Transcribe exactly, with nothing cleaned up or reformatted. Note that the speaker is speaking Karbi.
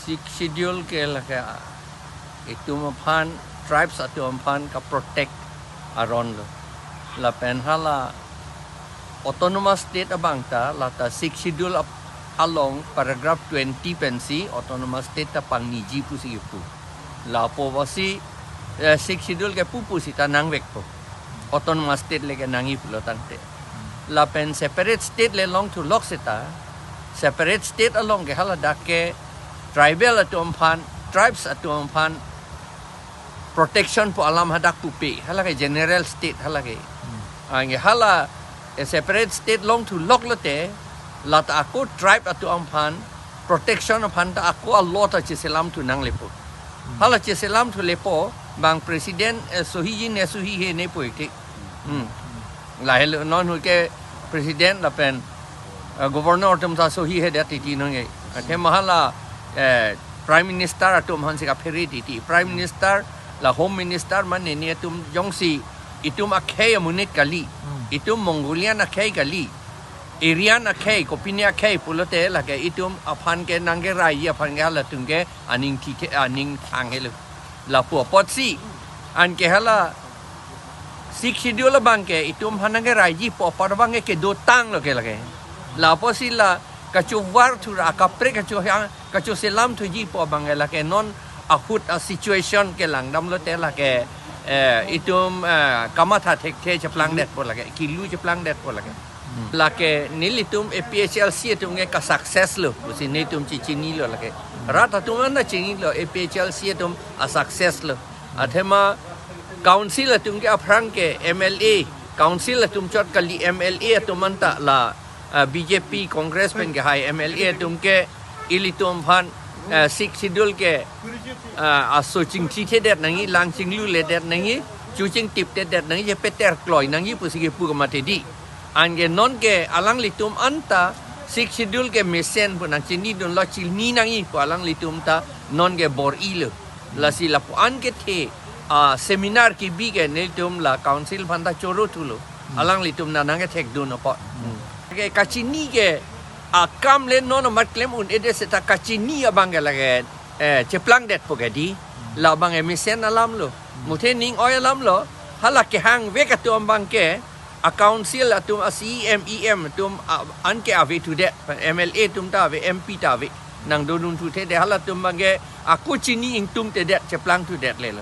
Sixth Schedule ke lake, ah, itum aphan, tribes atum aphan kaprotect aron lo. Lapen hala Autonomous State abang ta, lata Sixth Schedule ap-, along paragraph twenty pensi Autonomous State ta pangniji pusi kipu. Lapu pusi, eh, Sixth Schedule ke pupu sita nangvekpo. Autonomous State le kenangji pulo tangte. Lapen separate state le longthu lok seta, separate state along ke haladak ke tribal atum aphan, tribes atum aphan protection pu alam hadak pupe, hala ke general state hala ke. Anke hala, eh, separate state longthu lok lote, lata ako tribe atum aphan protection aphan ta ako a-law ta cheselamthu nanglepo. Hala cheselamthu lepo, bang president, eh, sohiji ne sohihene pu iti. Hmm. Lahelo non hu ke president lapen, eh, governor atum ta sohihedet titi nonge. Athema hala, eh, prime minister atum aphansi kaphere titi. Prime minister la home minister mane ni atum jongsi itum akhei amonit kali. Hmm. Itum Mongolian akhei kali. Aryan akhei, kopine akhei pulote lake itum aphan ke nangkeraiji aphan ke halatum ke aning thithe, aning thanghelo. Lapu apotsi, anke hala Sixth Schedule abang ke itum aphan nangkeraiji pu apot abang ke kedotanglo ke lake. Lapusi la kachovarthu ra kaprek kacho hang, kachoselamthuji pu abang ke lake non ahut a-situation ke langdamlote lake, eh, itum, eh, kamatha thekthe cheplangdetpo lake, kilu cheplangdetpo lake. Lake nelitum A P H L C atum ke ka-success lo, pusi nelitum chechinilo lake. Rat atum anta chinilo, A P H L C atum a-success lo. Athema council atum ke aphrang ke M L A, council atum chot kali, M L A atum anta la, ah, B J P, Congress pen kehai M L A atum ke ilitum aphan, eh, Sixth Schedule ke, ah, aso chingchithedet nangji, lang chingluledet nangji, chuchingtiptedet nangji, chepeterkloi nangji pusi kipu kamatha di. Anke non ke alanglitum anta Sixth Schedule ke mesen pu nangchinidunlo, chini nangji pu alanglitum ta non ke bor-ilo. Lasi lapu-an kethe, ah, seminar kebi ke nelitum la council aphanta chorothulo. Alanglitum na nangkethekdun apot. Ke kachini ke akam le non amat klem un-edet seta kachini abang ke lake, eh, cheplangdetpo ke di. Labang ke mesen alamlo. Muthe ning oi alamlo. Hala kehangvek atum abang ke a-council atum, a-C E M, E M atum, a, anke avethudet, M L A atum ta ave, M P ta ave. Nangdodun thuthedet, halatum abang ke ako chini ingtungtedet, cheplangthudet lelo.